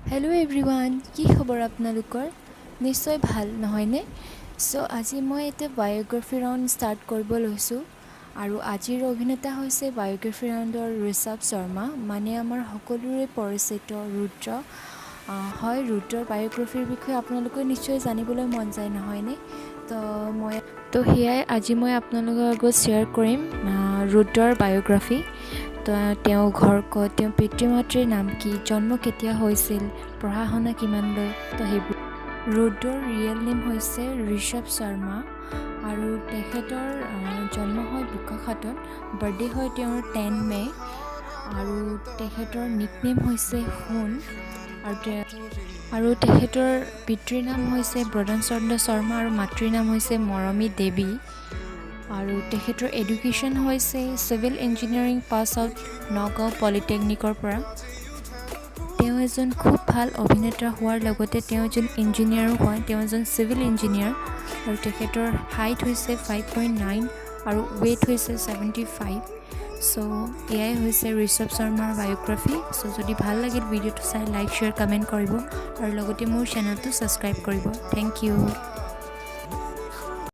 Hello' everyone, কি খবৰ আপোনালোকৰ? নিশ্চয় ভাল, নহয়নে? চ' আজি মই এটা বায়'গ্ৰাফী ৰাউণ্ড ষ্টাৰ্ট কৰিব লৈছোঁ আৰু আজিৰ অভিনেতা হৈছে বায়'গ্ৰাফী ৰাউণ্ডৰ ঋষভ শৰ্মা, মানে আমাৰ সকলোৰে পৰিচিত ৰুদ্ৰ। হয়, ৰুদ্ৰৰ বায়'গ্ৰাফীৰ বিষয়ে আপোনালোকে নিশ্চয় জানিবলৈ মন যায়, নহয়নে? তো মই তো সেয়াই আজি মই আপোনালোকৰ আগত শ্বেয়াৰ কৰিম ৰুদ্ৰৰ বায়'গ্ৰাফী। তো তেওঁ ঘৰ ক'ত, তেওঁৰ পিতৃ মাতৃৰ নাম কি, জন্ম কেতিয়া হৈছিল, পঢ়া শুনা কিমানলৈ, তো সেইবোৰ। ৰুদ্ৰৰ ৰিয়েল নেম হৈছে ঋষভ শৰ্মা আৰু তেখেতৰ জন্ম হয় বোকাখাতত। বাৰ্থডে হয় তেওঁৰ 10 মে' আৰু তেখেতৰ নিকনেম হৈছে সোণ আৰু তেখেতৰ পিতৃৰ নাম হৈছে বদন চন্দ্ৰ শৰ্মা আৰু মাতৃৰ নাম হৈছে মৰমী দেৱী। আৰু তেখেতৰ এডুকেশ্যন হৈছে civil engineering pass out Nagaon পলিটেকনিকৰ পৰা। তেওঁ এজন খুব ভাল অভিনেতা হোৱাৰ লগতে তেওঁ এজন ইঞ্জিনিয়াৰো হয়। তেওঁ এজন চিভিল ইঞ্জিনিয়াৰ আৰু তেখেতৰ হাইট হৈছে 5.9 আৰু ৱেইট হৈছে 75। চ' এয়াই হৈছে ঋষভ শৰ্মাৰ বায়'গ্ৰাফী। চ' যদি ভাল লাগিল ভিডিঅ'টো চাই, লাইক, শ্বেয়াৰ, কমেণ্ট কৰিব আৰু লগতে মোৰ চেনেলটো ছাবস্ক্ৰাইব কৰিব। Thank U.